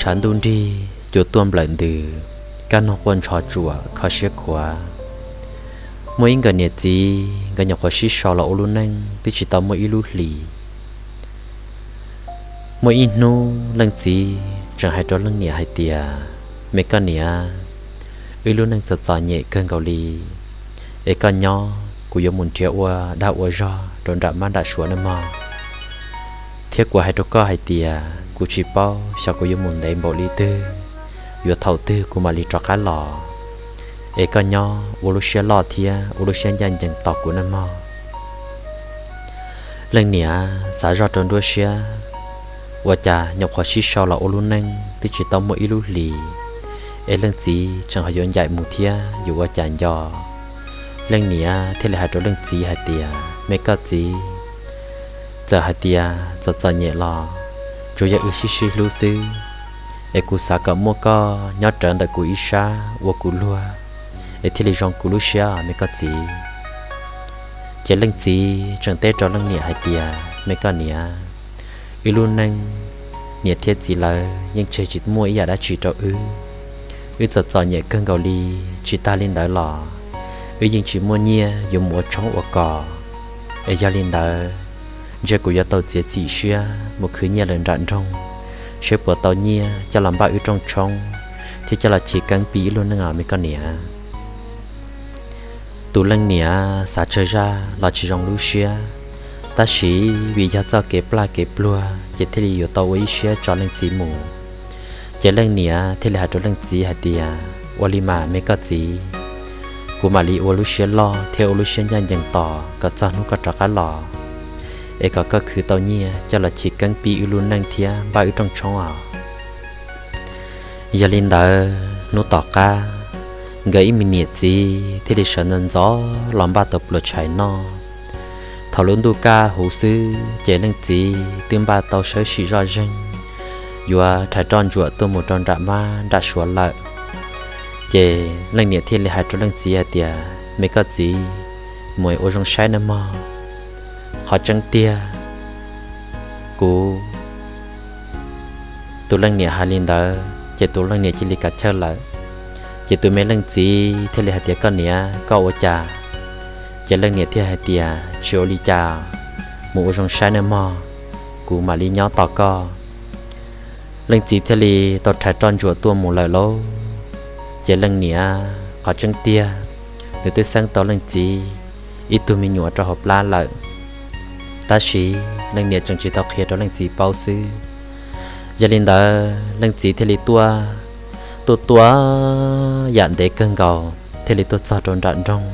Tsaus ntuj nrig cua tuaj nplawm ntws, kab noog quaj ntsho tsuam kho siab khuav. Muaj ib nkawm niam txiv, nkawd nyuam qhuav sib sau los ua lub neej twb tsis tau muaj ib lub hlis. Muaj ib hnub leej txiv tseem hais rau leej niam hais tias, Me koj niam, wb lub neej txom txom nyem kawg nkaus li, es koj nyob kuv yuav mus nrhiav ua dag ua zog rau nram mab nram suav nawb mog. Thiab kuv hais rau koj hais tias kuv tsis paub xyov kuv yuav mus ntev npaum li twg, yuav thaum twg kuv mam li rov qab los. Es koj nyob ua lub siab loj thiab ua lub siab ncaj ncees tos kuv nawb mog. Leej niam xav zoj rau nruab siab, ua cas nyuam qhuav sib sau los ua lub neej twb tsis tau muaj ib lub hlis, es leej txiv tseem ho yuav ncaim mus thiab yuav ua cas nco. Leej niam thiaj li hais rau leej txiv hais tias, Me koj txiv, txawm hais tias txom txom nyem los tsuas yog wb sib sib hlub xwb, es kuv xav kom muaj koj nyob rawv ntawm kuv ib sab ua kuv luag, es thiaj li zoo kuv lub siab me koj txiv. Ces leej txiv tseem teb rau leej niam hais tias, Me koj niam, wb lub neej niam thiab txiv lawv yeej tseg tsis muaj ib yam dab tsi rau wb. Wb txom txom nyem kawg nkaus li, tsis tag li ntawd los wb yeej tsis muaj nyiaj yuav mus ua tshoob ua kos. Es yog li ntawd, ntshe kuv yuav tau txiav txim siab mus khwv nyiaj lawm nram nroog, seb puas tau nyiaj coj los npaj wb rooj tshoob thiab coj los chiv keeb pib wb lub neej os me koj niam. Tus leej niam xav tsawg zaj los tsis zoo lub siab, tab sis vim yog txoj kev plag kev pluag ces thiaj li yuav tau ua ib siab tso leej txiv mus. Ces leej niam thiaj li hais rau leej txiv hais tias, Ua li mas me koj txiv, kuv mam li ua lub siab loj thiab ua lub siab ncaj ncees tos kom txog hnub koj rov qab los, es kom koj khwv tau nyiaj coj los chiv keeb pib wb lub neej thiab npaj wb rooj tshoob os. Yog li ntawd hnub tom qab, nkawd ib me niam txiv thiaj li sawv ntxov ntxov los npaj tau pluas tshais noj. Thaum lub ntuj kaj huv xwb ces leej txiv twb npaj tau sawb sim zoj zeeg yuav rhais roj ntsuam tuaj mus rau nram mab nram suav lawm. Ces leej niam thiaj li hais rau leej txiv hais tias, Me koj txiv, mus ua zoo saib nawb mog. Qhov tseeb tiag, kuv Tus leej niam hais li ntawd ces tus leej niam cia li kav chawj lawm. Ces tus me leej txiv thiaj li hais tias, Koj niam, koj ua cas? Ces leej niam thiaj hais tias, Tsis ua li cas, mus ua zoo saib nawb mog, kuv mam li nyob tos koj. Leej txiv thiaj li tau rhais roj ntsuam tuaj mus lawm lauj. Ces leej niam qhov tseeb tiag, nws twb xeeb tau leej txiv ib tug me nyuam rau hauv plab lawm, tab sis leej niam tseem tsis tau qhia rau leej txiv paub xwb. Yog li ntawd leej txiv thiaj li tuaj, tuaj tua yam ntev kawg nkaus thiaj li tuaj txog rau nram nroog.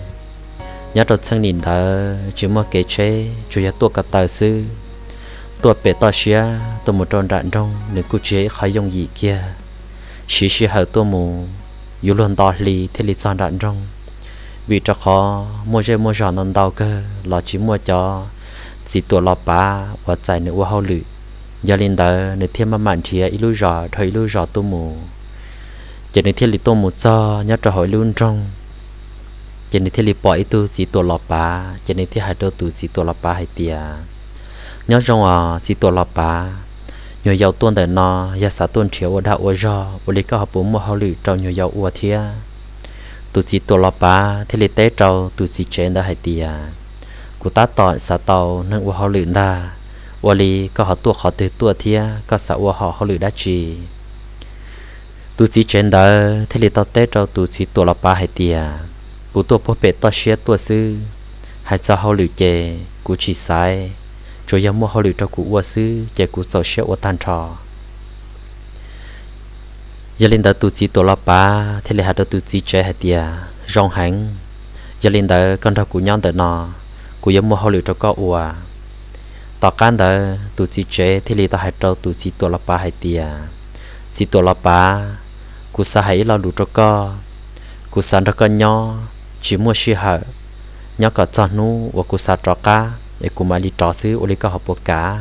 Nyob rau txheej nim ntawd tsis muaj kev tsheb, tsuas yog tuaj ko taw xwb. Tuaj pem toj siab tuaj mus rau nram nroog nws kuj tsis yog ib qhov yooj yim kiag. Siv sij hawm tuaj mus yuav luag nto hli thiaj li txog nram nroog, vim rau qhov muaj zej muaj zos ntau ntau kawg los tsis muaj cov txiv tuam los pav uas txais nws ua hauj lwm. Yog li ntawd nws thiaj maj mam nrhiav ib lub zos dhau ib lub zos tuaj mus. Ces nws thiaj li tuaj mus txog nyob rau hauv ib lub nroog. Ces nws thiaj li pom ib tug txiv tuam los pav, ces nws thiaj hais rau tus txiv tuam los pav hais tias, Nyob zoo os txiv tuam los pav, nyuag yaus tuaj ntawm no yog xav tuaj nrhiav ua dag ua zog, ua li koj ho puas muaj hauj lwm rau nyuag yaus ua thiab? Tus txiv tuam los pav thiaj li teb rau tus txiv tsev ntawd hais tias, Kuv tab tom xav tau neeg ua hauj lwm ntag, ua li koj ho tuaj qhov twg tuaj thiab koj xav ua hom hauj lwm dab tsi? Tus txiv tsev ntawd thiaj li tau teb rau tus txiv tuam los pav hais tias, Kuv tuaj puag pem toj siab tuaj xwb, hais txog hauj lwm ces kuv tsis xaiv, tsuas yog muaj hauj lwm rau kuv ua xwb ces kuv txaus siab ua tag nrho. Yog li ntawd tus txiv tuam los pav thiaj li hais rau tus txiv tsev hais tias, Zoo heev, yog li ntawd koj nrog kuv nyob ntawm no, kuv yuav muaj hauj lwm rau koj ua. Tom qab ntawd tus txiv tsev thiaj li tau hais rau tus txiv tuam los pav hais tias, Txiv tuam los pav, kuv xav hais ib lo lus rau koj. Kuv xav nrog koj nyob tsis muaj sij hawm, nyob kom txog hnub uas kuv xav rov qab es kuv mam li rov xwb, ua li koj ho puas kam?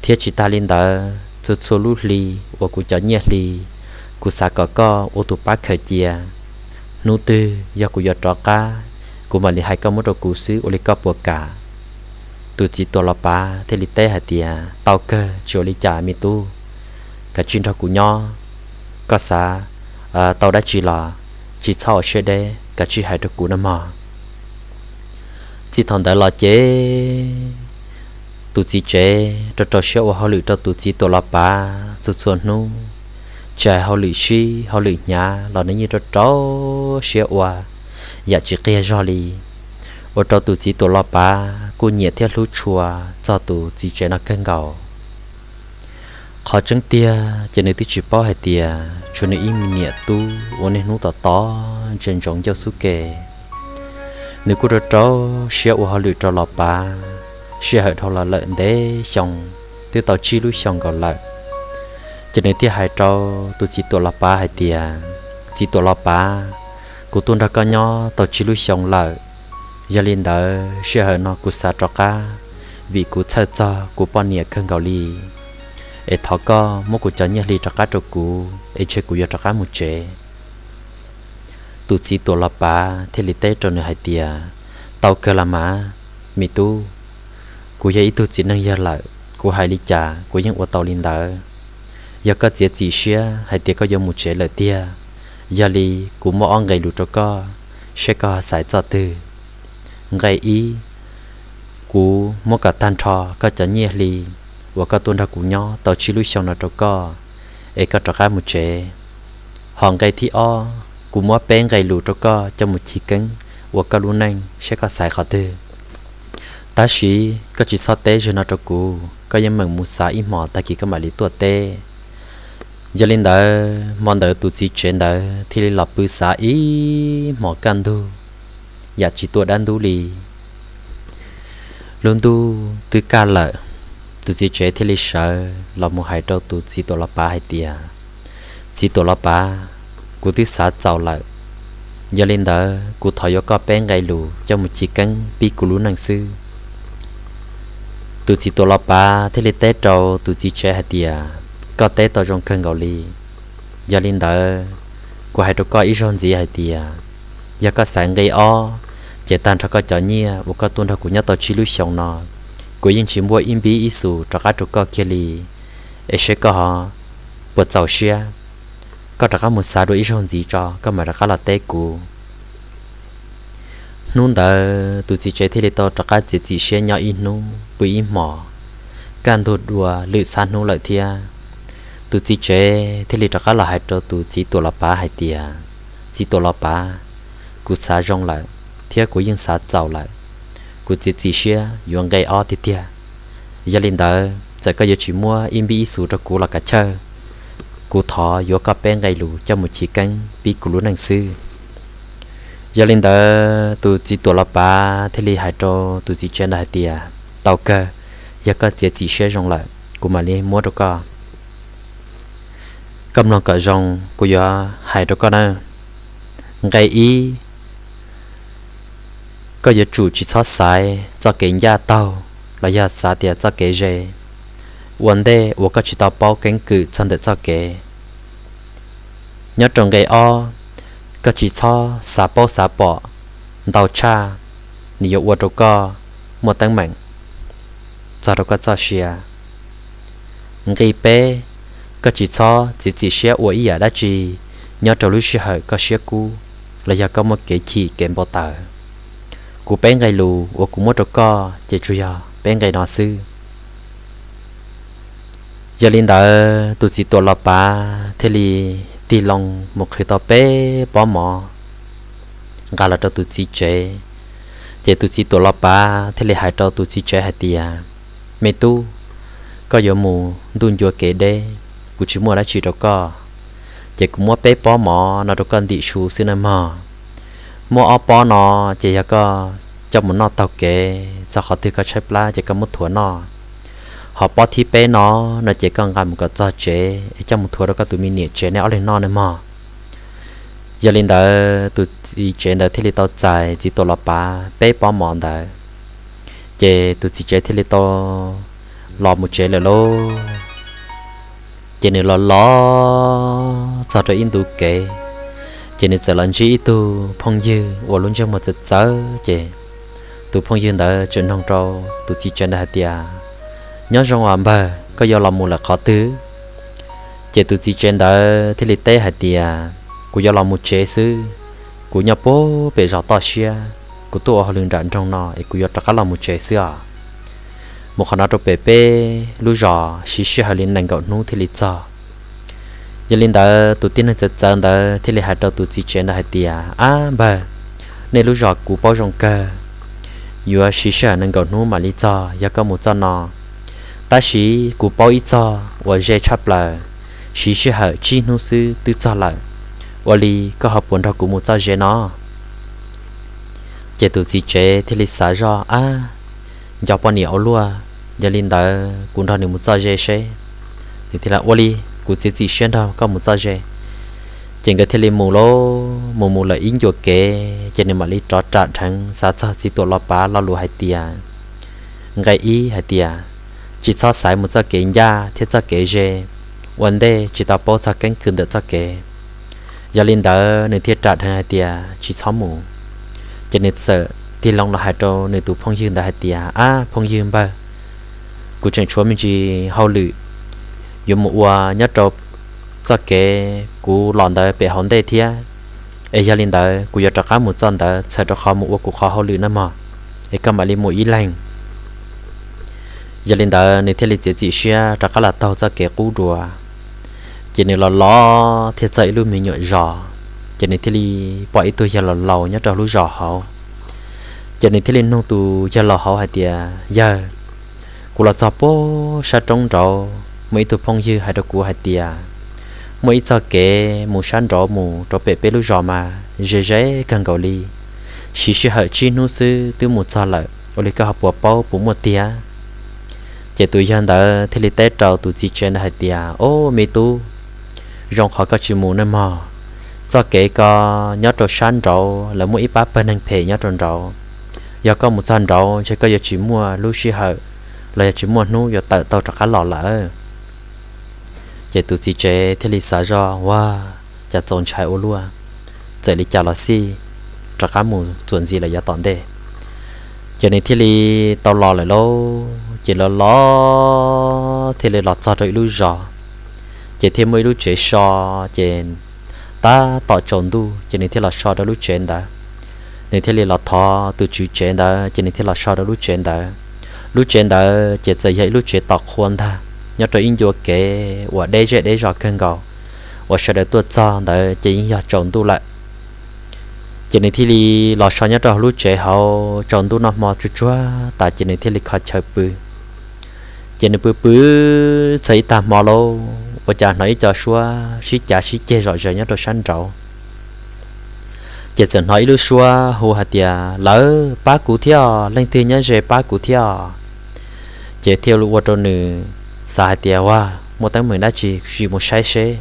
Thiab tsis tas li ntawd, txhua txhua lub hli uas kuv cov nyiaj hli, kuv xav kom koj ua tus pab khaws cia. Hnub twg yog kuv yuav rov qab, kuv mam li hais koj muab rau kuv xwb, ua li koj puas kam? Tus txiv tuam los pav thiaj li teb hais tias, Tau kawg, tsis ua li cas me tub. kav tsij nrog kuv nyob. Koj xav tau dab tsi los tsis txhob ua siab deb, kav tsij hais rau kuv nawb mog. Txij thaum ntawd los ces tus txiv tsev rau rau siab ua hauj lwm rau tus txiv tuam los pav txhua txhua hnub, tsis hais hauj lwm sib hauj lwm hnyav los nws yeej rau rau siab ua yam tsis qiag zog li, ua rau tus txiv tuam los pav kuj nyiam thiab hlub tshua txog tus txiv tsev no kawg nkaus. Qhov tseeb tiag ces nws twb tsis paub hais tias tshuav nws ib me niam tub uas niaj hnub tom tom ntsia ntsoov ncauj xub ke. Nws kuj rau rau siab ua hauj lwm rau los pav, sij hawm dhau los lawm ntev xyoo, twb tau tsib lub xyoo nkaus lawm. Ces nws thiaj hais rau tus txiv tuam los pav hais tias, Txiv tuam los pav, kuv tuaj nrog koj nyob tau tsib lub xyoo lawm, yog li ntawd sij hawm no kuv xav rov qab, vim kuv txhawj txog kuv poj niam kawg nkaus li, es thov koj muab kuv cov nyiaj hli rov qab rau kuv es ntshe kuv yuav rov qab mus tsev. Tus txiv tuam los pav thiaj li teb rau nws hais tias, Tau kawg los mas, me tub, kuv yog ib tug txiv neej yawg lawm, kuv hais li cas kuv yeej ua tau li ntawd. Yog koj txiav txim siab hais tias koj yuav mus tsev lawm tiag, yog li kuv muab ob nqe lus rau koj, seb koj xaiv txoj twg. Nqe ib, kuv muab kom tag nrho koj cov nyiaj hli uas koj tuaj nrog kuv nyob tau tsib lub xyoo no rau koj, es koj rov qab mus tsev. Hos nqe thib ob, kuv muab peb nqe lus rau koj coj mus chiv keeb ua koj lub neej, seb koj xaiv qhov twg. Tab sis koj tsis txhob teb zaum no rau kuv, koj yeej meem mus xav ib hmos tag kis koj mam li tuaj teb. Yog li ntawd hmo ntawd tus txiv tsev ntawd thiaj li los pw xav ib hmos kaj ntug, yam tsis tuaj dab ntub li. Lub ntuj twb kaj lawm, tus txiv tsev thiaj li sawv los mus hais rau tus txiv tuam los pav hais tias, Txiv tuam los pav, kuv twb xav txaus lawm, yog li ntawd kuv thov yuav koj peb nqe lus coj mus chiv keeb pib kuv lub neej xwb. Tus txiv tuam los pav thiaj li teb rau tus txiv tsev hais tias, Koj teb tau zoo kawg nkaus li. Yog li ntawd, kuv hais rau koj ib zaug ntxiv hais tias, yog koj xaiv nqe ob, ces tag nrho koj cov nyiaj uas koj tuaj nrog kuv nyob tau tsib lub xyoo no, kuv yeej tsis muab ib npib ib xus rov qab rau koj kiag li. Es seb koj ho puas txaus siab, koj rov qab mus xav dua ib zaug ntxiv tso koj mam rov qab los teb kuv. Hnub ntawd tus txiv tsev thiaj li tau rov qab txiav txim siab nyob ib hnub pw ib hmos, kaj ntug dua lwm xab hnub lawm thiab. Tus txiv tsev thiaj li rov qab los hais rau tus txiv tuam los pav hais tias, Txiv tuam los pav, kuv xav zoo lawm, thiab kuv yeej xav txaus lawm. Kuv txiav txim siab yuav nqe ob tiag tiag. Yog li ntawd txawm koj yuav tsis muab ib npib ib xus rau kuv los kav chawj, kuv thov yuav koj peb nqe lus coj mus chiv keeb pib kuv lub neej xwb. Yog li ntawd tus txiv tuam los pav thiaj li hais rau tus txiv tsev ntawd hais tias, Tau kawg, yog koj txiav txim siab zoo lawm kuv mam li muab rau koj. Koj mloog kom zoo, kuv yuav hais rau koj na. Nqe ib, koj yuav tsum tsis txhob xaiv txoj kev ncaj taug los yog xav tias txoj kev ze ua ntej uas koj tsis tau paub keeb kwm txog ntawm txoj kev. Nyob rau nqe ob, koj tsis txhob xav paub xav pom ntau tshaj, nws yuav ua rau koj muaj teeb meem txog rau koj txoj sia. Nqe peb, koj tsis txhob txiav txim siab ua ib yam dab tsi nyob rau lub sij hawm koj siab kub los yog koj muaj kev chim kev npau taws. Kuv peb nqe lus uas kuv muab rau koj ces tsuas yog peb nqe no xwb. Yog li ntawd tus txiv tuam los pav thiaj li tig loo mus qhwv tau peb pob mov nqa los rau tus txiv tsev. Ces tus txiv tuam los pav thiaj li hais rau tus txiv tsev hais tias, Me tub, koj yuav mus ntuj ncua kev deb, kuv tsis muaj dab tsi rau koj, ces kuv muab peb pob mov no rau koj ntim su xwb nawb mog. Muaj ob pob no ces yog koj coj mus noj taug kev, txog qhov twg koj tshaib plab ces koj muab thuav noj. Ho pob thib peb no, no ces koj nqa mus kom txog tsev es coj mus thuav rau koj tus me niam tsev nej ob leeg noj nawb mog. Yog li ntawd tus txiv tsev ntawd thiaj li tau txais txiv tuam los pav peb pob mov ntawd. Ces tus txiv tsev thiaj li tau los mus tsev lawm lauj. Ces nws los los txog rau ib ntu kev, ces nws txawm los ntsib ib tug phooj ywg uas lub ntsej muag txawv txawv. Ces tus phooj ywg ntawd tseem nug rau tus txiv tsev ntawd hais tias, Nyob zoo os npawg, koj yuav los mus lawm qhov twg? Ces tus txiv tsev ntawd thiaj li teb hais tias, kuv yuav los mus tsev xwb, kuv nyob puag pem zos toj siab, kuv tuaj ua hauj lwm nram nroog no es kuv yuav rov qab los mus tsev xwb os. Mus qhov no rau pem peb lub zos siv sij hawm li nees nkaum hnub thiaj li txog. Yog li ntawd tus tib neeg txawv txawv ntawd thiaj li hais rau tus txiv tsev ntawd hais tias, ab npawg, nej lub zos kuv paub zoo kawg, yuav siv sij hawm nees nkaum hnub mam li txog yog koj mus txoj no. Tab sis kuv paub ib txoj uas ze tshaj plaws, siv sij hawm tsib hnub xwb twb txog lawm. Ua li koj ho puas nrog kuv mus txoj ze no? Ces tus txiv tsev thiaj li xav zoj, ab, nco poj niam ua luaj, yog li ntawd kuv nrog nws mus txoj ze seb. Ua li, kuv txiav txim siab nrog koj mus txoj ze. Ces nkawd thiaj li mus lauj, mus mus lawm ib ncua kev ces nws mam li rov ram dheev xav txog txiv tuam los pav lo lus hais tias, nqe ib hais tias, tsis txhob xaiv mus txoj kev ncaj thiab txoj kev ze, ua ntej tsis tau paub txog keeb kwm ntawm txoj kev. Yog li ntawd nws thiaj ram dheev hais tias tsis txhob mus. Ces nws txawm tig loo los hais rau nws tus phooj ywg ntawd hais tias, ab phooj ywg npawg, kuv tseem tshuav me ntsis hauj lwm yuav mus ua nyob rau txoj kev kuv los ntawd pem hauv ntej thiab. Es yog li ntawd kuv yuav rov qab mus txoj ntawd txhawm rau qhov mus ua kuv qhov hauj lwm na mog, es koj mam li mus ib leeg. Yog li ntawd nws thiaj li txiav txim siab rov qab los taug txoj kev qub dua. Ces nws los los thiaj txog ib lub me nyuam zos, ces nws thiaj li pom ib tug yawg laus laus nyob rau lub zos hauv. Ces nws thiaj li nug tus yawg laus hauv hais tias, yawg, kuv los txog puag sab roob nraud, muaj ib tug phooj ywg hais rau kuv hais tias muaj ib txoj kev mus sab nraud mus rau pem peb lub zos mas ze ze kawg nkaus li, siv sij hawm tsib hnub xwb twb mus txog lawm, ua li koj ho puas paub puas muaj tiag? Ces tus yawg ntawd thiaj li teb rau tus txiv tsev ntawd hais tias, ob me tub, zoo qhov koj tsis mus nawb mog. Txoj kev ko nyob rau sab nraud lawv muaj ib pab pawg neeg phem nyob rau nraud. Yog koj mus txog nraud ntshe koj yuav tsis muaj lub sij hawm los yog tsis muaj hnub yuav tawm tau rov qab los lawm. Ces tus txiv tsev thiaj li xav zoj, ua cas txaus ntshai ua luaj, txawm li cas los xij, rov qab mus txuas ntxiv lawm yav tom ntej. Ces nws thiaj li tau los lawm lauj, ces los los thiaj li los txog rau ib lub zos, ces thiaj muaj ib lub tsev so, ces tab tom tsaus ntuj ces nws thiaj los so rau lub tsev ntawd. Nws thiaj li los thov tus tswv tsev ntawd ces nws thiaj los so rau lub tsev ntawd. Lub tsev ntawd ces txawm yog ib lub tsev tom qhua ntag, nyob rau ib ncua kev uas deb zej deb zos kawg nkaus, uas sawv daws tuaj txog ntawd ces yeej yog tsaus ntuj lawm. Ces nws thiaj li los so nyob rau hauv lub tsev hauv, tsaus ntuj noj hmo tsuag tsuag tas ces nws thiaj li kho chaw pw. Ces nws pw pw txog ib tag hmo lauj, ua cas hnov ib co suab sib cav sib ceg zom zaws nyob rau sab nraud. Ces txawm hnov ib lub suab hu hais tias, lawv pab kuv thiab, leej twg nyob ze pab kuv thiab. Ces thiaj li ua rau nws xav hais tias, ua, muaj teeb meem dab tsi, sim mus saib seb.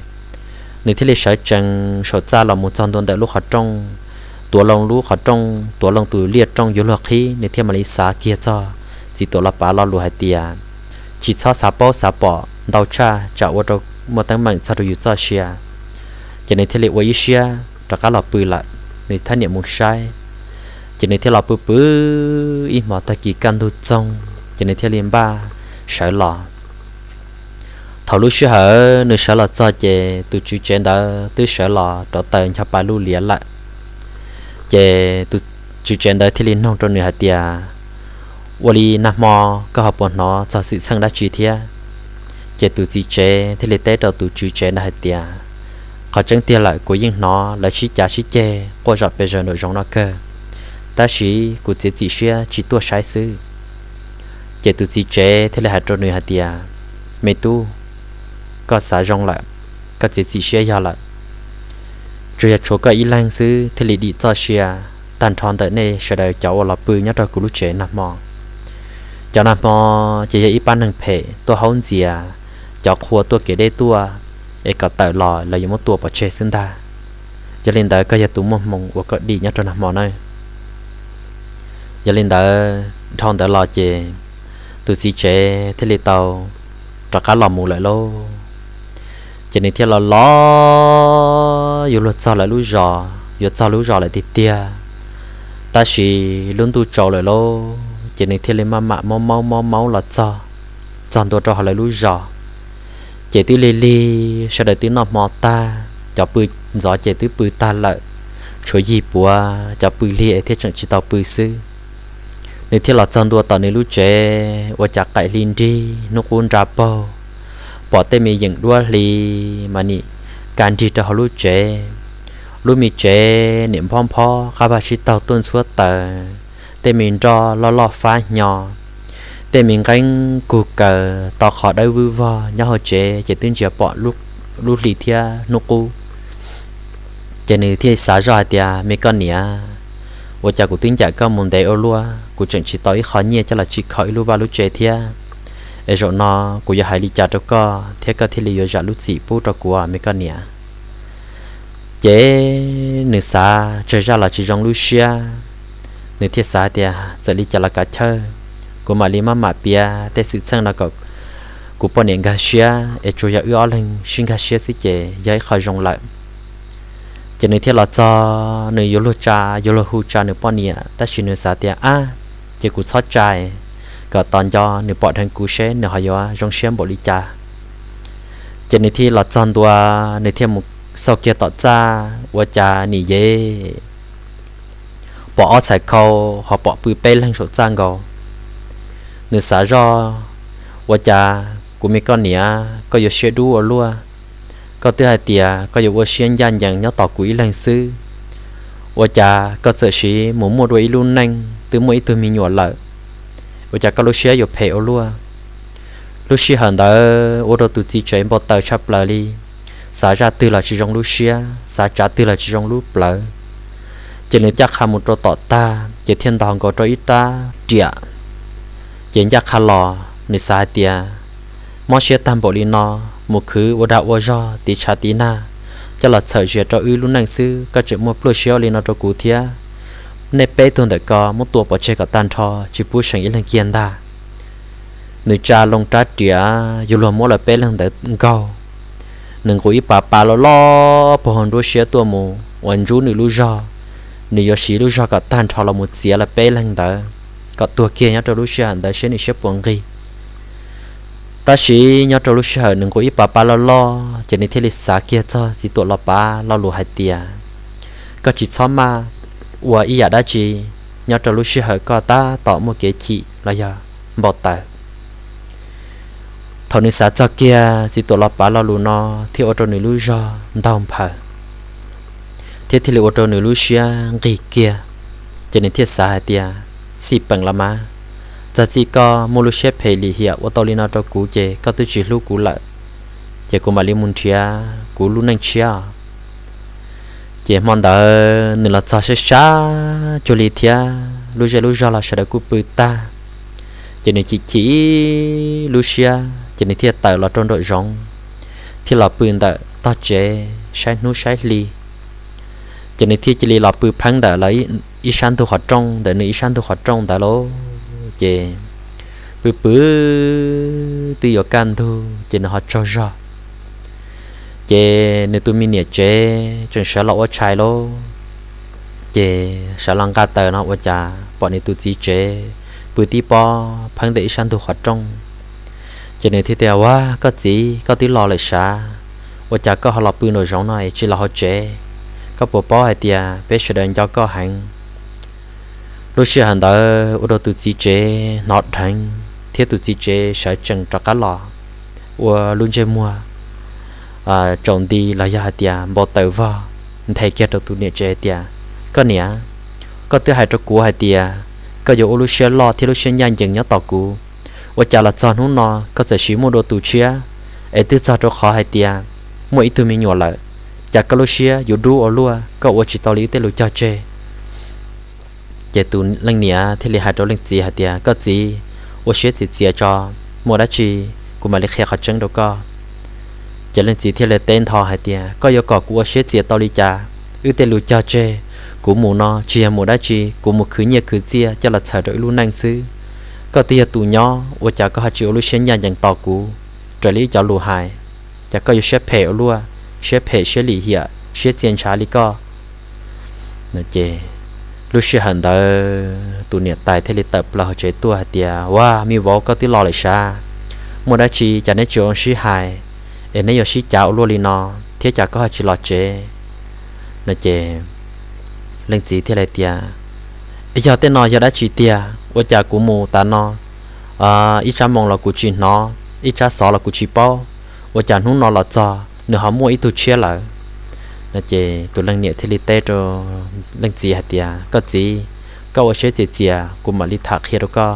Nws thiaj li sawv tsees saum txaj los mus txog ntua ntawm lub qhov rooj, tuav loo lub qhov rooj, tuav loo tus liaj rooj yuav luag qhib, nws thiaj mam li xav kiag txog txiv tuam los pav lo lus hais tias, tsis txhob xav paub xav pom ntau tshaj tsam ua rau muaj teeb meem txog rau yus txoj sia. Ces nws thiaj li ua ib siab rov qab los pw lawm, nws thiaj niam mus saib. Ces nws thiaj los pw pw ib hmo tag kis kaj ntug txoog ces nws thiaj li npaj sawv los. Thaum lub sij hawm nws sawv los txog ces tus tswv tsev ntawd twb sawv los rauv taws ncho pa luj liav lawm. Ces tus tswv tsev ntawd thiaj li nug rau nws hais tias, ua li nag hmo koj ho puas hnov txog xwm txheej dab tsi thiab? Ces tus txiv tsev thiaj li teb rau tus tswv tsev ntawd hais tias, qhov tseeb tiag lawm kuv yeej hnov lawv sib cav sib ceg quaj zom pes zaws nraum zoov no kawg, tab sis kuv txiav txim siab tsis tuaj saib xwb. Ces tus txiv tsev thiaj li hais rau nws hais tias, me tub, koj xav zoo lawm, koj txiav txim siab yog lawm. Tsuas yog tshuav koj ib leeg xwb thiaj li dim txoj sia tag nrho ntawm nej sawv daws cov uas los pw nyob rau kuv lub tsev nag hmo. Cov nag hmo ces yog ib pab neeg phem tuaj haub ntxias, cov qhua tuaj kev deb tuaj, es kom tawm los lawv yuav muab tua pov tseg xwb ntag. Yog li ntawd koj yog tus muaj hmoo uas koj dim nyob rau nag hmo nawb. Yog li ntawd dhau ntawd los ces tus txiv tsev thiaj li tau rov qab los mus lawm lauj. Ces nws thiaj los los yuav luag txog lawv lub zos, yuav txog lub zos lawm tiag tiag, tab sis lub ntuj tsaus lawm lauj, ces nws thiaj li maj mam maub maub maub maub los txog, txog ntua rau hauv lawv lub zos. Ces twb lig lig, sawv daws twb noj hmo tag, cov pw ntxov ces twb pw tag lawm, tshuav yim puav cov pw lig es thiaj tseem tsis tau pw xwb. Nws thiaj los txog ntua tom nws lub tsev, ua cas qaim hli nrig, hnub qub nra paug, pom tej me yeem duab hli mas nim ka nrig rau hauv lub tsev. Lub me tsev nim nphob nphob, qab vaj sib taug tuaj ntxhuab taws, tej me nroj loj loj fab hnyo, tej me nqeeb kug kaws to qhov dawb vwb vog nyob hauv tsev ces twb ntsia pom lub hli thiab hnub qub. Ces nws thiaj xav zoj hais tias, me koj niam, ua cas kuv twb ncaim koj mus ntev ua luaj, kuv tseem tsis tau ib qho nyiaj coj los tsim kho ib lub vaj lub tsev thiab, es zaum no kuv yuav hais li cas rau koj thiab koj thiaj li yuav zam lub txim pub rau kuv, me koj niam? Ces nws xav tsawg zaj los tsis zoo lub siab, nws thiaj xav tias txawm li cas los kav chawj, kuv mam li maj mam piav tej xwm txheej no kom kuv poj niam nkag siab, es tsuas yog wb ob leeg sib nkag siab xwb ces yog ib qho zoo lawm. Ces nws thiaj los txog, nws yuav luag tsa, yuav luag hu tsa nws poj niam, tab sis nws xav tias, ab, ces kuv txhob tsa kom tos nco nws pom dheev kuv seb nws ho yuav zoo siab npaum li cas. Ces nws thiaj los txog ntua, nws thiaj mus xauj kiag tom txaj, ua cas nim yev pom ob txhais khau ho pom pw peb leeg saum txaj nkaus. Nws xav zoj, ua cas kuv me koj niam, koj yuav siab dub ua luaj, koj twb hais tias koj yuav ua siab ncaj ncees nyob tos kuv ib leeg xwb, ua cas koj txawm sim mus muaj dua ib lub neej twb muaj ib tug me nyuam lawm, ua cas koj lub siab yuav phem ua luaj? Lub sij hawm ntawd ua rau tus txiv tsev npau taws tshaj plaws li, xav zaj twg los tsis zoo lub siab, xav tsav twg los tsis zoo lub plawv. Ces nws ncaj qha mus rau tom tag ces thiaj ntaus nkaus rau ib rab riam. Ces ncaj qha los nws xav hais tias, mob siab tag npaum li no, mus khwv ua dag ua zog tiv tshav tiv nag coj los txhawm zias rau wb lub neej xwb, koj tseem muaj pluaj siab ua li no rau kuv thiab. Nej peb tug ntawm ko muab tua pov tseg kom tag nrho, tsis pub seem ib leeg kiag ntag. Nws tsa loo rab riam yuav luag muab lawv peb leeg ntawd nkaug. Nws nqus ib pas pas loj loj puag hauv nruab siab tuaj mus uas ntsub nws lub zog, nws yuav siv lub zog kom tag nrho los mus txiav lawv peb leeg ntawd kom tuag kiag nyob rau lub sij hawm ntawd seb nws siab puas nqig. Tab sis nyob rau lub sij hawm nws nqus ib pas pas loj loj ces nws thiaj li xav kiag txog txiv tuam los pav lo lus hais tias, koj tsis txhob maj ua ib yam dab tsi, nyob rau lub sij hawm koj tab tom muaj kev chim los yog npau taws. Thaum nws xav txog kiag txiv tuam los pav lo lus no thiaj ua rau nws lub zog ntaug nphaws, thiab thiaj li ua rau nws lub siab nqig kiag. Ces nws thiaj xav hais tias, xij peem los mas, txog txij koj muaj lub siab phem lim hiam ua tau li no rau kuv ces koj twb tsis hlub kuv lawm, ces kuv mam li mus nrhiav kuv lub neej tshiab. Ces hmo ntawd nws los txog sab sab cuag li thiab, lub zej lub zog los sawv daws kuj pw tag. Ces nws chim chim ib lub siab ces nws thiaj tawm los rau nraum zoov, thiaj los pw ntawm tog tsev saib hnub saib hli. Ces nws thiaj cia li los pw pheeb ntawm lawv ib sab ntug qhov rooj, ntawm nws ib sab ntug qhov rooj ntawd lauj. Ces pw pw twb yuav kaj ntug ces nws ho tsaug zog. Ces nws tus me niam tsev tseem sawv los ua tshais lauj. Ces sawv los nqa taws no ua cas pom nws tus txiv tsev pw tib pob pheeb ntawm ib sab ntug qhov rooj. Ces nws thiaj tias, ua, koj txiv, koj twb los lawm sav, ua cas koj ho los pw nraum zoov no es tsis los hauv tsev? Koj puas paub hais tias peb sawv daws nco koj heev? Lub sij hawm ntawd ua rau tus txiv tsev hnov dheev thiab tus txiv tsev sawv tsees rov qab los ua lub ntsej muag tsaus nti los yog hais tias npau taws vog, nthe kiag rau tus niam tsev hais tias, koj niam, koj twb hais rau kuv hais tias koj yuav ua lub siab loj thiab lub siab ncaj ncees nyob tos kuv, ua cas los txog hnub no koj txawm sim muaj dua tus tshiab, es twb txog rau qhov hais tias muaj ib tug me nyuam lawm, cas koj lub siab yuav dub ua luaj, koj ua tsis tau li wb tej lus cog tseg. Ces tus leej niam thiaj li hais rau leej txiv hais tias, koj txiv, ua siab txias txias tso, muaj dab tsi kuv mam li qhia qhov tseeb rau koj. Ces leej txiv thiaj li teb ntho hais tias, koj yuav kom kuv ua siab txias tau li cas? Wb tej lus cog tseg, kuv mus no tsis yog mus dab tsi, kuv mus khwv nyiaj khwv txiaj coj los txhawm rau wb lub neej xwb. Koj twb yog tus nyob, ua cas koj ho tsis ua lub siab ncaj ncees tos kuv raws li wb cov lus hais? Cas koj yuav siab phem ua luaj, siab phem siab lim hiam siab txia ntshav li koj? Ces lub sij hawm ntawd tus niam tais thiaj li tawm plaws hauv tsev tuaj hais tias, ua, me vauv, koj twb los lawm sav, muaj dab tsi cas neb tsis ua sib hais, es neb yuav sib cav ua luaj li no thiab cas koj ho tsis los tsev? No ces leej txiv thiaj li tias, Yog tej no yog dab tsi tiag? Ua cas kuv mus tas no ib tsab moo los kuv tsis hnov, ib tsab xov los kuv tsis paub, ua cas hnub no los txog nws ho muaj ib tug tshiab lawm? No ces tus leej niam thiaj li teb rau leej txiv hais tias, Koj txiv, koj ua siab txias txias, kuv mam li tham qhia rau koj.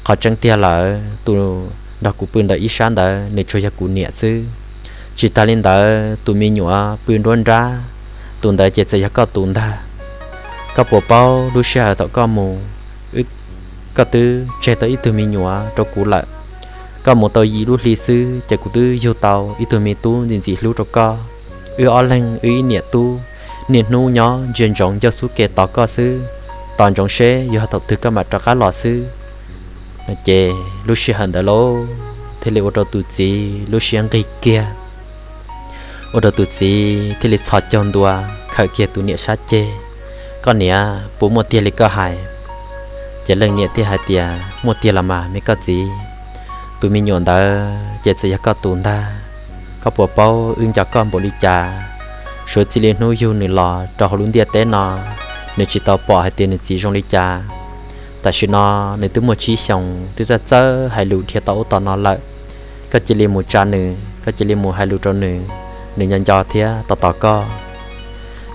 Qhov tseeb tiag lawm, tus nrog kuv pw ntawm ib sab ntawd nws tsuas yog kuv niam xwb. Tsis tas li ntawd, tus me nyuam pw nruab nrab, tus ntawd ces txawm yog koj tus ntag. Koj puas paub lub sij hawm thaum koj mus, koj twb tseg tau ib tug me nyuam rau kuv lawm. Koj mus tau yim lub hli xwb ces kuv twb yug tau ib tug me tub ntxim ntxim hlub rau koj. Wb ob leeg wb ib niam tub, niaj hnub nyob ntsia ntsoov ncauj xub ke tos koj xwb, tos ntsoov seb yuav thaum twg koj mam rov qab los xwb. No ces lub sij hawm ntawd lauj, thiaj li ua rau tus txiv lub siab nqig kiag, ua rau tus txiv thiaj li txhos caug ntua khawm kiag tus niam sab ceg, Koj niam, puas muaj tiag li koj hais? Ces leej niam thiaj hais tias, Muaj tiag los mas me koj txiv, tus me nyuam ntawd ces txawm yog koj tus ntag. Koj puas paub wb nco koj npaum li cas? Suav txij li hnub yug nws los rau hauv lub ntiaj teb no, nws tsis tau pom hais tias nws txiv zoo li cas. Tam sim no nws twb muaj tsib xyoos, twb txawj txawj hais lus dhia tau ub tau no lawm. Koj cia li mus tsa nws, koj cia li mus hais lus rau nws, nws nco nco thiab tos tos koj.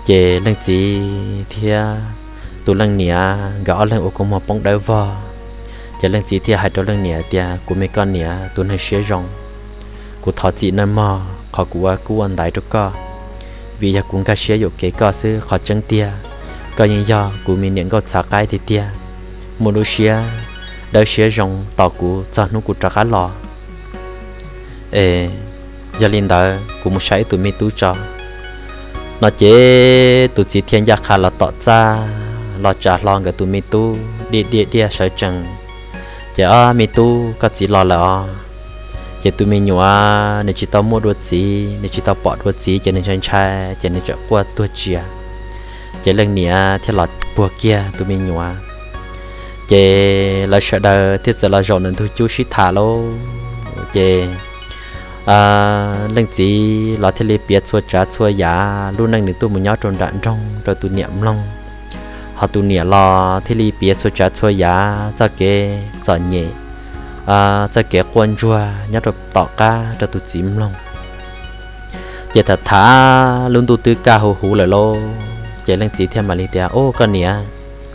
Ces leej txiv thiab tus leej niam nkawd ob leeg ua kua muag poob dawb vog. Ces leej txiv thiaj hais rau leej niam tias, Kuv me koj niam, tus neeg siab zoo, kuv thov txim nawj mog qhov kuv ua kub ua ntaiv rau koj, vim yog kuv nkag siab yuam kev koj xwb. Qhov tseeb tiag, koj yeej yog kuv me niam nkauj txhav qaib tiag tiag. Muaj lub siab dawb siab zoo tos kuv txog hnub kuv rov qab los. Es yog li ntawd kuv mus saib ib tus me tub tso. No ces tus txiv thiaj ncaj qha los tom txaj los tsa hlo nkawd tus me tub diaj diaj diaj sawv tsees. Ces, Ob me tub, koj txiv los lawm os. Ces tus me nyuam nws tsis tau muaj dua txiv, nws tsis tau pom dua txiv ces nws ntshai ntshai ces nws txawm quaj tuag tsiav. Ces leej niam thiaj los puag kiag tus me nyuam. Ces lawv sawv daws thiaj txawm los zaum ntawm ntug cub sib tham lauj. Ces leej txiv los thiaj li piav txhua tsav txhua yam lub neej nws tuaj mus nyob rau nram nroog rau tus niam mloog. Ho tus niam los thiaj li piav txhua tsav txhua yam txoj kev txom nyem, txoj kev quaj ntsuag nyob rau tom qab rau tus txiv mloog. Ces tham tham lub ntuj twb kaj huv huv lawm lauj, ces leej txiv thiaj mam li tias, Ub, koj niam,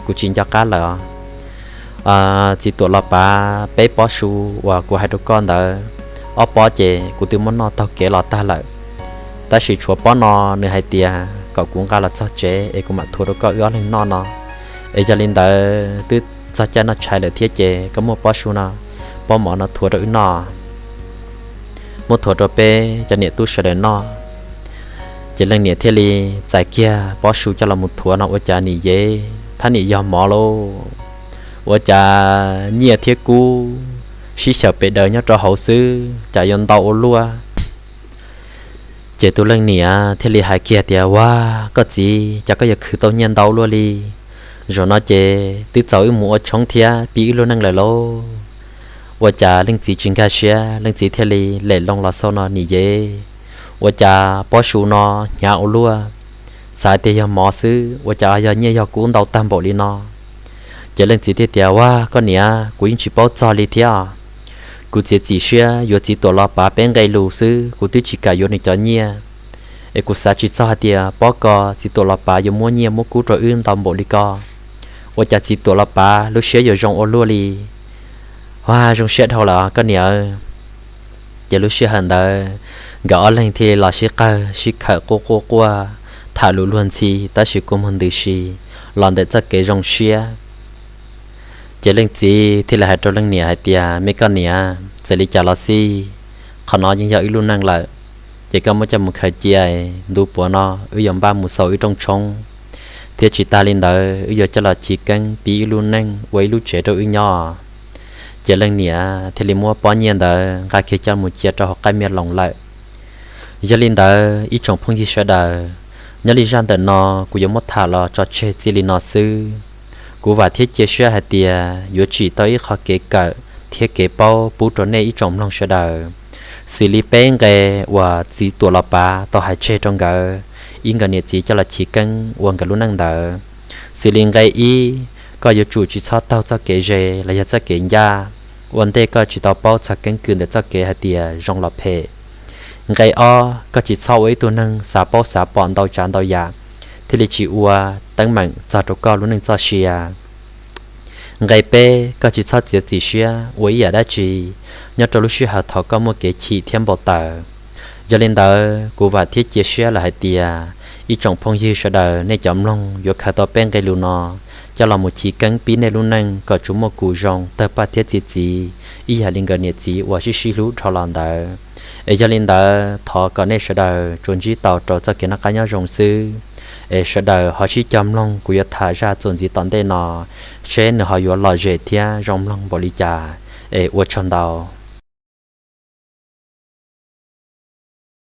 kuv tsis nco qab lawm os. Txiv tuam los pav peb pob su uas kuv hais rau koj ntawd, ob pob ces kuv twb muab noj taug kev los tag lawm. Tab sis tshuav pob no nws hais tias kom kuv nqa los txog tsev es kuv mam thuav rau koj wb ob leeg noj no. Es yog li ntawd twb txog caij noj tshais lawm thiab ces koj muab pob su no, pob mov no thuav rau wb noj, muab thuav rau peb cov niam tub sawv daws noj. Ces leej niam thiaj li txais kiag pob su coj los mus thuav no ua cas nim yev thab nim yog mov lauj. Ua cas nyiaj thiab kub sib xyaw pes daws nyob rau hauv xwb, cas yuav ntau ua luaj. Ces tus leej niam thiaj li hais kiag tias, Ua, koj txiv, cas koj yuav khwv tau nyiaj ntau luaj li? Zaum no ces twb txaus wb mus ua tshoob thiab pib wb lub neej lawm lauj. Ua cas leej txiv tsis nkag siab, leej txiv thiaj li lem loo los xauj no nim yev, ua cas pob su no hnyav ua luaj, xav tias yog mov xwb, ua cas yog nyiaj yog kub ntau tag npaum li no. Ces leej txiv thiaj tias, Ua, koj niam, kuv yeej tsis paub txog li thiab. Kuv txiav txim siab yuav txiv tuam los pav peb nqe lus xwb, kuv twb tsis kam yuav nws cov nyiaj. Es kuv xav tsis txog hais tias pob ko txiv tuam los pav yuav muab nyiaj muab kub rau wb ntau npaum li ko. Ua cas txiv tuam los pav lub siab yuav zoo ua luaj li? Ua, zoo siab dhau lawm koj niam. Ces lub sij hawm ntawd nkawd ob leeg thiaj li los sib qawg sib khawm quaj quaj quaj, tham lus luag ntxhi tab sis kua muag ntws si los ntawm txoj kev zoo siab. Ces leej txiv thiaj li hais rau leej niam hais tias, Me koj niam, txawm li cas los xij, qhov no yeej yog wb lub neej lawm. Ces koj muab coj mus khaws cia, ntu puav no wb yuav npaj mus xaus wb rooj tshoob, thiab tsis tas li ntawd wb yuav coj los chiv keeb pib wb lub neej ua ib lub tsev rau wb nyob. Ces leej niam thiaj li muab pob nyiaj ntawd nqa kiag coj mus cia rau hauv qab miaj loos lawm. Yog li ntawd ib tsoom phooj ywg sawv daws, nyob li zaj ntawm no kuv yuav muab tham los tso tseg txij li no xwb. Kuv vam thiab cia siab hais tias yuav tsim tau ib qho kev kawm thiab kev paub pub rau nej ib tsoom mloog sawv daws. Xws li peb nqe uas txiv tuam los pav tau hais tseg rau nkawd, ib nkawd niam txiv coj los chiv keeb ua nkawd lub neej ntawd. Xws li nqe ib, koj yuav tsum tsis txhob taug txoj kev ze los yog txoj kev ncaj, ua ntej koj tsis tau paub txog keeb kwm ntawm txoj kev hais tias zoo los phem. Nqe ob, koj tsis txhob ua ib tug neeg xav paub xav pom ntau tsav ntau yam, thiaj li tsis ua teeb meem txog rau koj lub neej txoj sia. Nqe peb, koj tsis txhob txiav txim siab ua ib yam dab tsi nyob rau lub sij hawm thaum koj muaj kev chim thiab npau taws. Yog li ntawd, kuv vam thiab cia siab lawm hais tias ib tsoom phooj ywg sawv daws nej cov mloog yuav khaws tau peb nqe lus no coj los mus chiv keeb pib nej lub neej kom tsuas muaj kus zoo tawg paj thiab txi txiv ib yam li nkawd niam txiv uas sib sib hlub dhau los ntawd. Es yog li ntawd, thov kom nej sawv daws tsuas ntsib tau rau txoj kev noj qab nyob zoo xwb. Es sawv daws ho sib cog mloog kuv yuav tham zaj txuas ntxiv tom ntej no, seb nws ho yuav lom zem thiab zoo mloog npaum li cas. Es ua tsaug ntau.